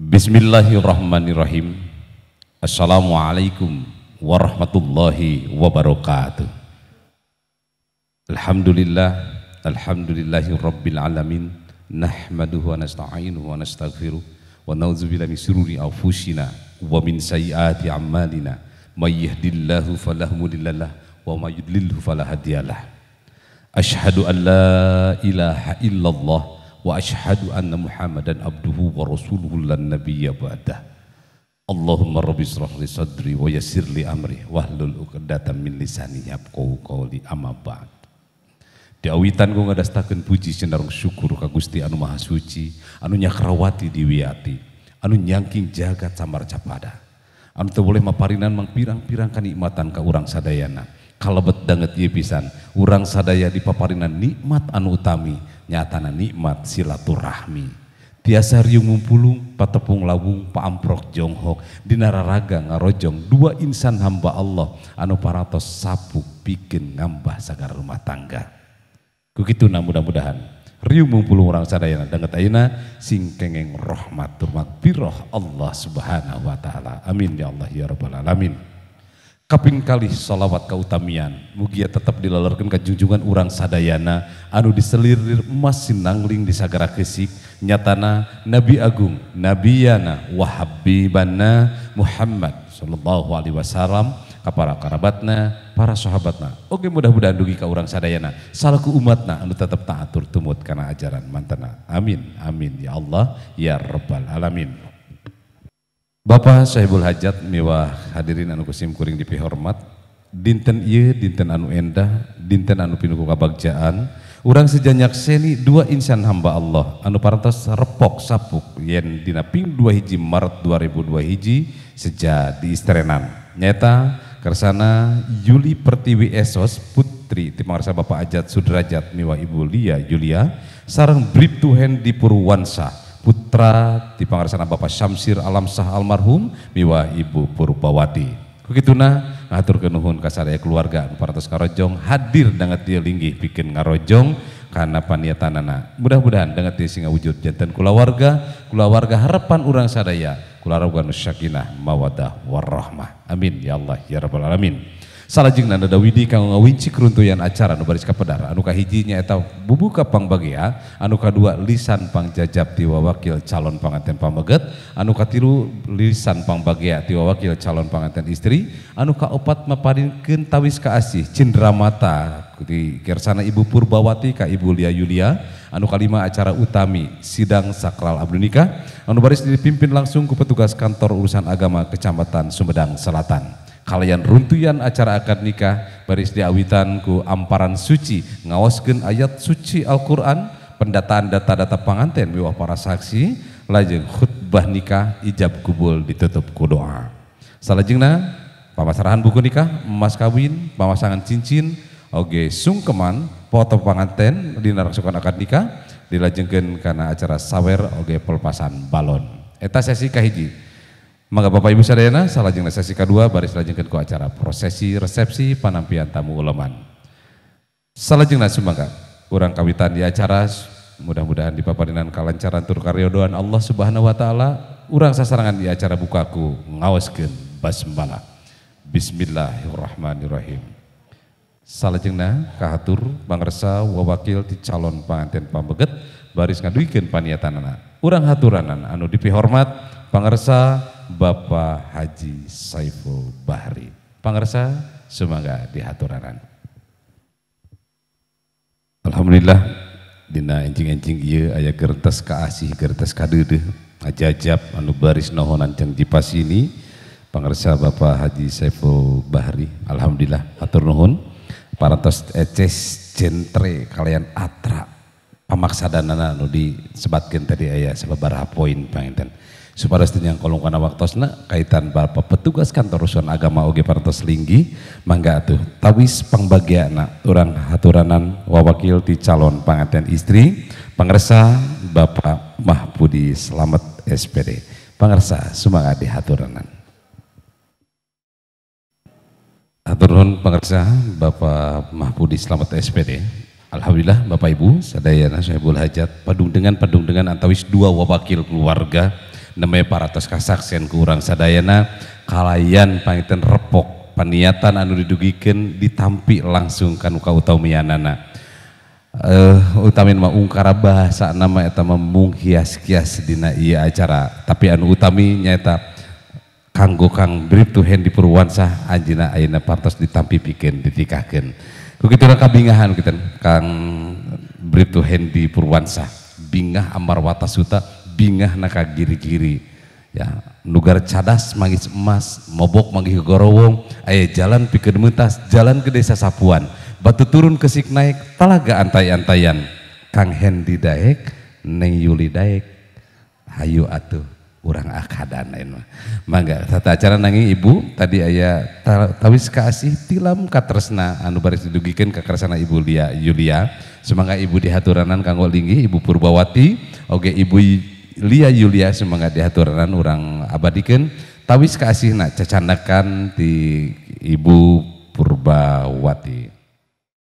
Bismillahirrahmanirrahim. Assalamualaikum warahmatullahi wabarakatuh. Alhamdulillah, alhamdulillahi rabbil alamin. Nahmaduhu wa nasta'inuhu wa nastaghfiruh wa na'udzubillahi min syururi anfusina wa min sayyiati a'malina. May yahdihillahu falah mudhillalah wa may yudlilhu falah hadiyalah. Asyhadu an la ilaha illallah wa asyhadu anna Muhammadan abduhu wa rasuluhu lan nabiyya ba'dah. Allahumma rabbi israh li sadri wa yassir li amri wahlul 'uqdatam min lisani yafqahu qawli, amma ba'd. Diawitan ku ngadastakeun puji sinareng syukur ka Gusti anu Maha Suci, anu nyakrawati diwiati, anu nyangking jagat samar capada, anu teu boleh maparinan mangpirang-pirang kanikmatan ka urang sadayana. Kalebet danget ieu pisan, urang sadaya dipaparinan nikmat anu utami, nyatana nikmat silaturahmi. Tiasa riung ngumpulung, patepung lawung, paamprok jonghok, dina raraga ngarojong dua insan hamba Allah anu paratos sapuk pikeun ngambah sagara rumah tangga. Kukituna mudah-mudahan riung ngumpulung urang sadayana danget ayeuna sing kengeng rahmat tur magfirah Allah Subhanahu wa taala. Amin ya Allah ya rabbal alamin. Kaping kalih sholawat kautamian mugia tetap dilalarkeun ka junjungan urang sadayana anu diselirir emas sinangling di sagara kesik, nyatana Nabi Agung, Nabiyana wa Habibana Muhammad sallallahu alaihi wasallam ka para karabatna, para sahabatna. Oke, mudah-mudahan dugi ka urang sadayana salaku umatna anu tetep taat tur tumut kana ajaran mantena. Amin amin ya Allah ya rabbal alamin. Bapak Sahibul Hajat miwah hadirin anu kusim kuring dipihormat, dinten ieu dinten anu endah, dinten anu pinuh ku kabagjaan, urang sejanyak seni dua insan hamba Allah anu parantos repok sapuk yen dina ping 2 hiji Maret 2002 hiji seja diistrenan. Nyata kersana Yuli Pertiwi Esos putri ti pangarsa Bapak Ajat Sudrajat miwah Ibu Lia Julia sareng Bribtu Hendi Purwansa putra ti pangarsana Bapak Syamsir Alamsah almarhum miwah Ibu Purbawati. Kukituna ngaturkeun nuhun ka sadaya keluarga anu parantos ngarojong hadir danget ieu linggih pikeun ngarojong kana paniatanana. Mudah-mudahan danget ieu sing ngawujud janten kulawarga, kulawarga harapan urang sadaya, kulawarga nu sakinah mawaddah warahmah. Amin ya Allah ya rabbal alamin. Salajengna nada widi kanggo ngawinci keruntuyan acara anu baris kapedar, anu kahiji nyaeta bubuka pangbagea, anu kadua lisan pangjajab ti wawakil calon panganten pameget, anu katilu lisan pangbagea ti wawakil calon panganten istri, anu kaopat maparinkeun tawis kaasih cindramata di kersana Ibu Purbawati ka Ibu Lia Yulia, anu kalima acara utami sidang sakral abdu nikah anu baris dipimpin langsung ku petugas kantor urusan agama Kecamatan Sumedang Selatan. Kalian runtuyan acara akad nikah baris diawitan ku amparan suci ngaoskeun ayat suci Al-Qur'an, pendataan data-data panganten miwah para saksi, lajeng khutbah nikah ijab kubul ditutup ku doa. Salajengna pamasrahan buku nikah, emas kawin, pamasangan cincin, oge sungkeman, foto panganten dina rangsukan akad nikah dilajengkeun kana acara sawer oge pelepasan balon. Eta sesi kahiji. Mangga Bapak Ibu sadayana salajengna sesi kedua baris lajengkeun ku acara prosesi resepsi panampian tamu uleman. Salajengna sumangga urang kawitan di acara mudah-mudahan dipaparinan kalancaran tur karyodoan Allah Subhanahu wa taala. Urang sasarangan di acara bukaku ngaoskeun basmalah. Bismillahirrahmanirrahim. Salajengna kahatur pangersa wawakil ti calon panganten pameget baris ngaduikeun paniatanana. Urang haturanan anu dipihormat pangersa Bapak Haji Saiful Bahri. Pangersa sumangga dihaturanan. Alhamdulillah dina enjing-enjing ieu aya gertes kaasih gertes kadeudeuh ngajajab anu baris nohonan jeung dipasini pangersa Bapak Haji Saiful Bahri. Alhamdulillah hatur nuhun parantos eces jentre kalian atra pamaksadanana anu disebatkeun tadi aya sababaraha poin panginten. Supados teu nyangkolong kana waktosna kaitan Bapak petugas kantor urusan agama oge parantos linggih mangga atuh tawis pangbagiana urang haturanan wawakil ti calon panganten istri pangersa Bapak Mahpudi Slamet SPD. Pangersa sumangga dihaturanan. Hatur nuhun pangersa Bapak Mahpudi Slamet SPD. Alhamdulillah Bapak Ibu sadayana Sahibul Hajat padung dengan antawis dua wawakil keluarga Namanya paratos kasaksian ku urang sadayana kalayan panginten repok paniatan anu didugikeun ditampi langsung kanu kautamianana. Utamin mah ungkara bahasa nama eta mah mung hias-kias dina ieu acara, tapi anu utami nyaeta kanggo Kang Briptu Hendi Purwansah anjeunna ayeuna parantos ditampi pikeun ditikahkeun. Ku kitu urang kabingahan kitu Kang Briptu Hendi Purwansah, bingah amarwata suta, bingah na ka giri-giri ya, nugar cadas manggis emas, mobok manggih gorowong, aya jalan pikeun mentas, jalan ke desa Sapuan, batu turun kesik naik, talaga antai-antayan. Kang Hendi daek, Neng Yuli daek, hayu atuh urang akadan lain mah. Mangga tata acara nanging ibu tadi aya tawis kaasih tilam katresna anu baris didugikeun ka kersana Ibu Lia Yulia. Sumangga ibu dihaturanan kanggo linggih Ibu Purbawati, oge Ibu Lia Yulia sumangga dihaturanan urang abadikeun tawis kaasihna cacandakan ti Ibu Purbawati.